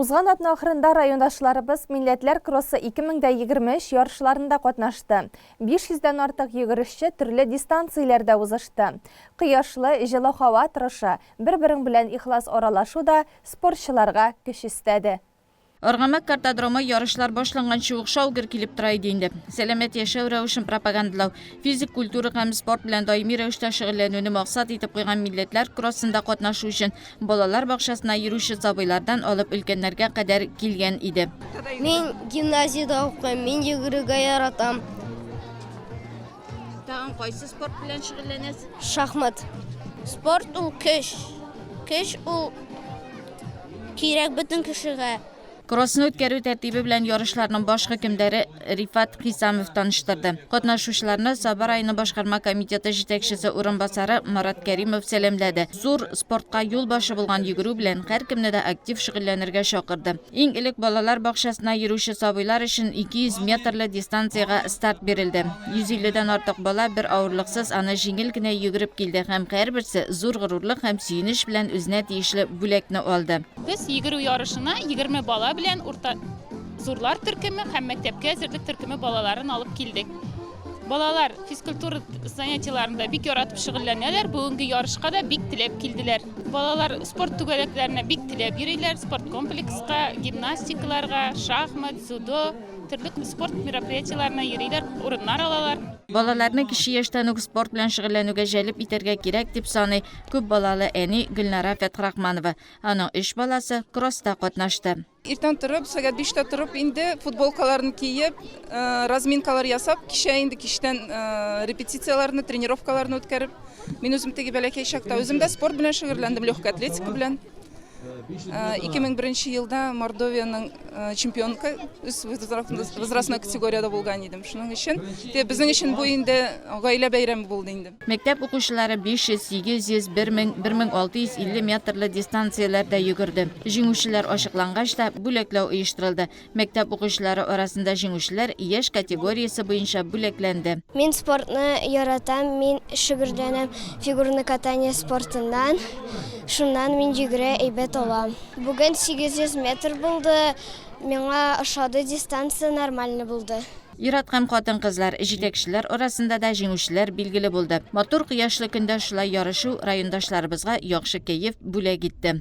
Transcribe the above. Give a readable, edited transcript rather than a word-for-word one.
Узган атна ахырында райондашларыбыз Милләтләр кроссы 2023 ярышларында катнашты. 500 дән артык йөгерешче төрле дистанцияләрдә узышты. Кояшлы, җылы һава торышы, бер-берең белән ихлас аралашу да спортчыларга көч өстәде. Аргамак картодромы ярышлар башланганчы ук шау-гөр килеп тора иде инде. Сәламәт яшәү рәвешен пропагандалау, физик культура һәм спорт белән даими рәвештә шөгыльләнүне максат итеп куйган Милләтләр кроссында катнашу өчен балалар бакчасына йөрүче сабыйлардан алып өлкәннәргә кадәр килгән иде. Мин гимназиядә укыйм, мин йөгерергә яратам. Тагын кайсы спорт белән шөгыльләнәсез? Шахмат. Спорт ул көч. Көч ул кирәк бөтен кешегә. Кроссны үткәрү тәртибе белән ярышларның баш хөкемдары Рифат Хисамов таныштырды. Катнашучыларны Саба районы башкарма комитеты җитәкчесе урынбасары Марат Кәримов сәламләде. Зур спортка юл башы булган йөгерү белән һәркемне дә актив шөгыльләнергә чакырды. Иң элек балалар бакчасына йөрүче сабыйлар өчен 200 метрлы дистанциягә старт бирелде. 150 дән артык бала бер авырлыксыз аны җиңел генә йөгереп килде һәм һәрберсе зур горурлык һәм сөенеч белән үзенә тиешле бүләкне алды. Без йөгерү ярышына 20 бала белән урта, зурлар төркеме һәм мәктәпкә әзерлек төркеме балаларын алып килдек. Балалар физкультура занятиеларында бик яратып шөгыльләнәләр, бүгенге ярышка да бик теләп килделәр. Балалар спорт түгәрәкләренә бик теләп йөриләр, спорткомплекска, гимнастикаларга, шахмат, дзюдо, төрле спорт мероприятиеләренә йөриләр, урыннар алалар. Балаларны кече яшьтән үк спорт белән шөгыльләнүгә җәлеп итәргә кирәк, дип саный күп балалы әни Гөлнара Фәтхрахманова. Аның өч баласы кросста катнашты. Иртән торып, сәгать биштә торып инде футболкаларын киеп, разминкалар ясап, кичә инде кичтән репетицияләрне, тренировкаларны үткәреп, мин үзем теге бәләкәй чакта үзем дә спорт белән шөгыльләндем, легкая атлетика белән. 2001 елда Мордовиянең чемпионка үз возрастной категориядә булган идем. Шуның өчен, безнең өчен бу инде гаилә бәйрәме булды инде. Мәктәп укучылары 500, 800, 1000, 1650 метрлы дистанцияләрдә йөгерде. Җиңүчеләр ачыклангач та, бүләкләү оештырылды. Мәктәп укучылары арасында җиңүчеләр яшь категориясе буенча бүләкләнде. Мин спортны яратам, мин шөгыльләнәм фигурное катание спортыннан, шуннан мин йөгерә әйбәт алам. Бүген 800 метр булды, миңа ошады, дистанция нормальный булды. Ир-ат һәм хатын-кызлар, җитәкчеләр арасында да җиңүчеләр билгеле булды. Матур кояшлы көндә шулай ярышу райондашларыбызга яхшы кәеф бүләк итте.